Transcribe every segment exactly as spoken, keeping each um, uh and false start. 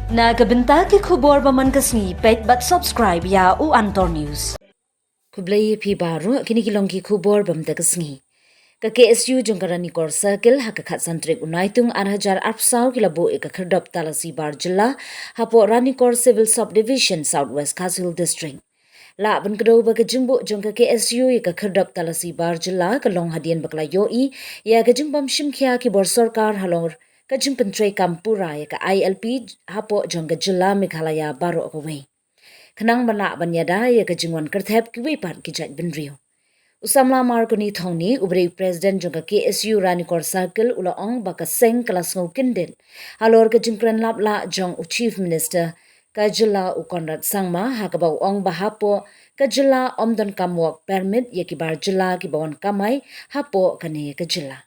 Na ka bynta ki khubor ba man ka sngi, peit bad subscribe ïa u Antor News. Khublei ïa phi baroh, kine ki long ki khubor ba mynta ka sngi. Ka K S U jong ka Ranikor Circle ha ka khatsan tarik u Naitung ar hajar arphew saw ki la buh ïa ka khyrdop talasi bar jylla hapoh Ranikor Civil Subdivision, South West Khasi Hills District. Lah ban kdew ba ka jingbuh jong ka K S U ïa ka khyrdop talasi bar jylla ka long hadien ba ka la ïohi ïa ka jingbym shim khia ki bor sorkar halor ka jingpyntreikam pura ïa ka I L P hapoh jong ka jylla Meghalaya baroh kawei, khnang ban lah ban ïada ïa ka jingwan kyrthep kiwei pat ki jaitbynriew. U samla Marconi Thongni, uba dei u president jong ka K S U Ranikor Circle, u la ong ba ka seng ka la sngew kyndit halor ka jingkren lap lah jong u Chief Minister ka jylla u Conrad Sangma, ha kaba u ong ba hapoh ka jylla ym donkam work permit ïa ki bar jylla kiba wan kamai hapoh kane ka jylla.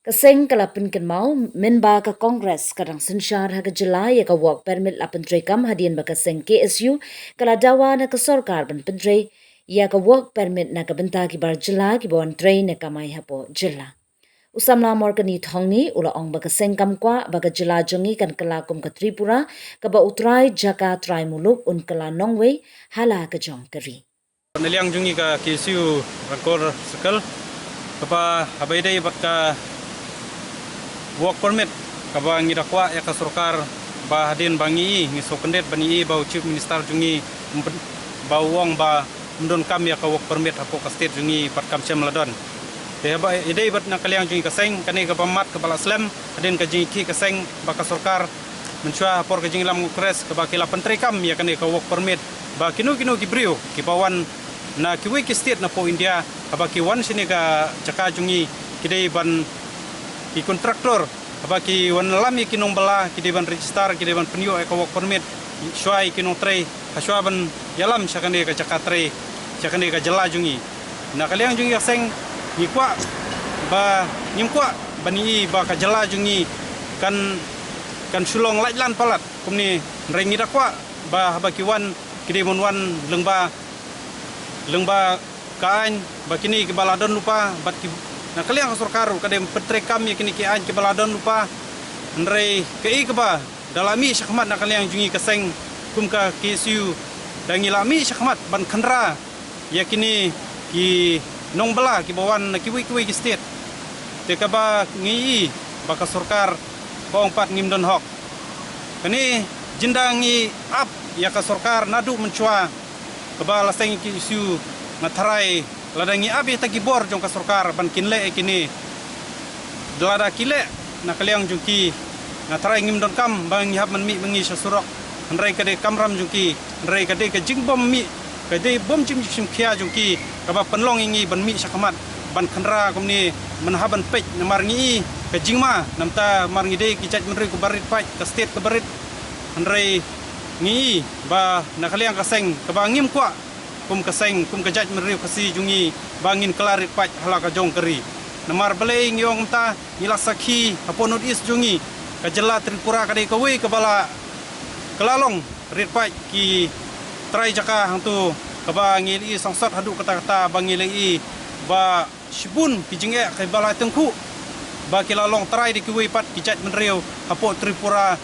Ka seng ka la pynkynmaw mynba ka Congress ka dang synshar ha ka jylla ïa ka work permit la pyntreikam, hadien ba ka seng K S U ka la dawa na ka sorkar ban pyntrei ïa ka work permit na ka bynta ki bar jylla kiba wan trei ne kamai hapoh jylla. U samla Marconi Thongni u la ong ba ka seng kam kwah ba ka jylla jong ngi kan kylla kum ka Tripura, kaba u trai jaka trai muluk un kylla nongwei ha la ka jong ka ri. Na liang jong ngi ka K S U Ranikor Circle, kaba haba ïadei bad ka work permit, kaba ngi da kwah ïa ka sorkar ba hadien ba ngi, ngi sngew kyndit ba ngi i ba u Chief Minister jong ngi, ba u ong ba ym donkam ïa ka work permit hapoh ka state jong ngi bad kam shym la don. Te haba ïadei bad na ka liang jong ngi ka seng, kane kaba mat kaba la slem hadien ka jingïakhih ka seng bad ka sorkar mynshuwa ha por ka jingïalam Congress, kaba ki la pyntreikam ïa kane ka work permit ba kino kino ki briew kiba wan na kiwei ki state napoh India, haba ki wan shane ka jaka jong ngi, ki dei ban, ki contractor, haba ki wan lam ïa ki nongbylla, ki dei ban register, ki dei ban pynïoh ïa ka work permit shuwa ïa ki nongtrei, ha shuwa ban ïalam sha kane ka jaka trei, sha kane ka jylla jong ngi. Na ka liang jong ngi ka seng, ngi kwah ba, ngim kwah ban i ba ka jylla jong ngi kan, kan shu long laitlan palat kumne. Hynrei ngi da kwah ba haba ki wan, ki dei ban wan lyngba, lyngba ka aiñ, ba kine kiba la don lypa, bad ki, na ka liang ka sorkar ruh ka dei ban pyntreikam ïa kine ki aiñ kiba la don lypa. Hynrei kaei kaba da la mih shakhmat na ka liang jong ngi ka seng kum ka K S U, da ngi la mih shakhmat ban khynra ïa kine ki nongbylla kiba wan na kiwei kiwei ki state. Te kaba ngi i ba ka sorkar ba ong pat ngim don hok. Kane jinda ngi ap ïa ka sorkar naduh mynshuwa, kaba la seng K S U, nga tharai lada ngi ap ïa kita ki bor jong ka sorkar ban kin leh ïa kine, lada ki leh na ka liang jong ki, nga tharai ngim donkam ba ngi hap ban mih ma ngi sha surok. Hynrei ka dei kamram jong ki, hynrei ka dei ka jingbym mih, ka dei bym jingshim khia jong ki kaba pynlong ïa ngi ban mih shakhmat ban khynra kumne, ban hap ban peit. Namar ngi i ka jingma, namar ngi dei ki jaitbynriew kaba rit paid, ka state kaba rit. Hynrei ngi i ba na ka liang ka seng, kaba ngim kwah kum ka seng, kum ka jaitbynriew Khasi jong ngi, ba ngin kylla rit paid ha la ka jong ka ri. Namar balei ngi ong kumta? Ngi la sakhi hapoh North East jong ngi, ka jylla Tripura ka dei kawei kaba la, ka la long rit paid ki trai jaka hangto, kaba ngi la i sangsot haduh katta katta, ba ngi la i ba shibun ki jingeh kiba la tyngkhuh, ba ki la long trai da kiwei pat ki jaitbynriew hapoh Tripura.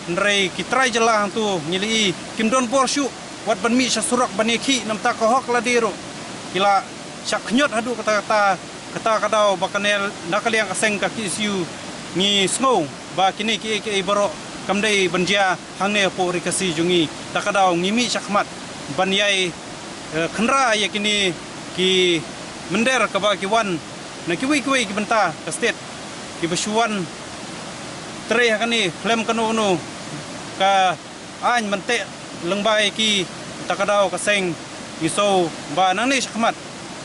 Hynrei ki trai jylla hangto ngi la i kim don bor shuh wat ban mih sha surok ban ïakhih, namar ka hok lade ruh ki la shah khñiot haduh katta katta. Kata ka daw ba kane na ka liang ka seng ka K S U ngi sngew ba kine kiei kiei baroh kam dei ban jia hangne hapoh ri Khasi jong ngi. Ta ka daw ngi mih shakhmat ban ïai, eh, khynra ïa kine ki mynder kaba ki wan na kiwei kiwei ki bynta ka state, kiba shu wan trei ha kane khlem kano kano ka aiñ ban teh lyngba ïa ki. Ta ka daw ka seng ngi sngew ba nangne shakhmat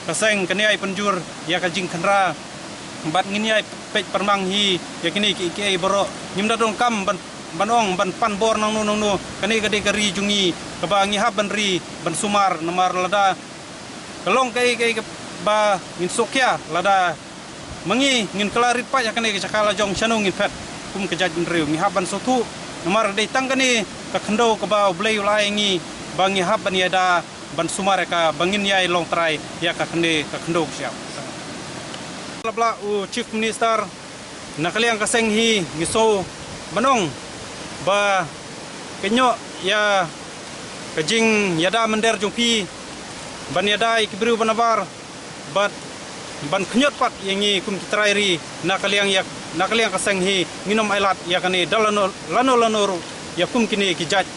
ka seng kan ïai pynjur ïa ka jingkhynra bad ngin ïai peit pyrmang hi ïa kine kiei kiei baroh. Ngim da donkam ban, ban ong ban pan bor nangno nangno. Kane ka dei ka ri jong ngi kaba ngi hap ban ri ban sumar, namar lada ka long kaei kaei kaba ngin sngewkhia, lada ma ngi ngin kylla rit paid ha kane ka jaka la jong, shano ngin phet kum ka jaitbynriew? Ngi hap ban sngewthuh, namar dei tang kane ka khyndew kaba U Blei u la ai ngi ba ngi hap ban ïada ban sumar ïa ka, ba ngin ïai long trai ïa ka kane ka khyndew ka shyiap. Lap la u Chief Minister, na ka liang ka seng hi ngi sngew ban ong ba Kynnoh ïa ka jingïada mynder jong phi ban ïada ïa ki briew ba nabar bad ban khñiot pat ïa ngi kum ki trai ri na ka liang ïa, na ka liang ka seng hi. Ngin ym ailad ïa kane da lano lano lano ruh ïa kum kine ki jait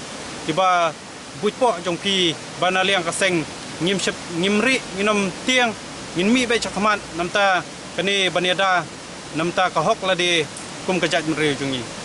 kiba buit poh jong phi ba na liang ka seng ngim shep ngim ri ngin ym tieng, ngin mih beit shakhmat namta kane ban ïada namta ka hok lade kum ka jait mynriew jong ngi.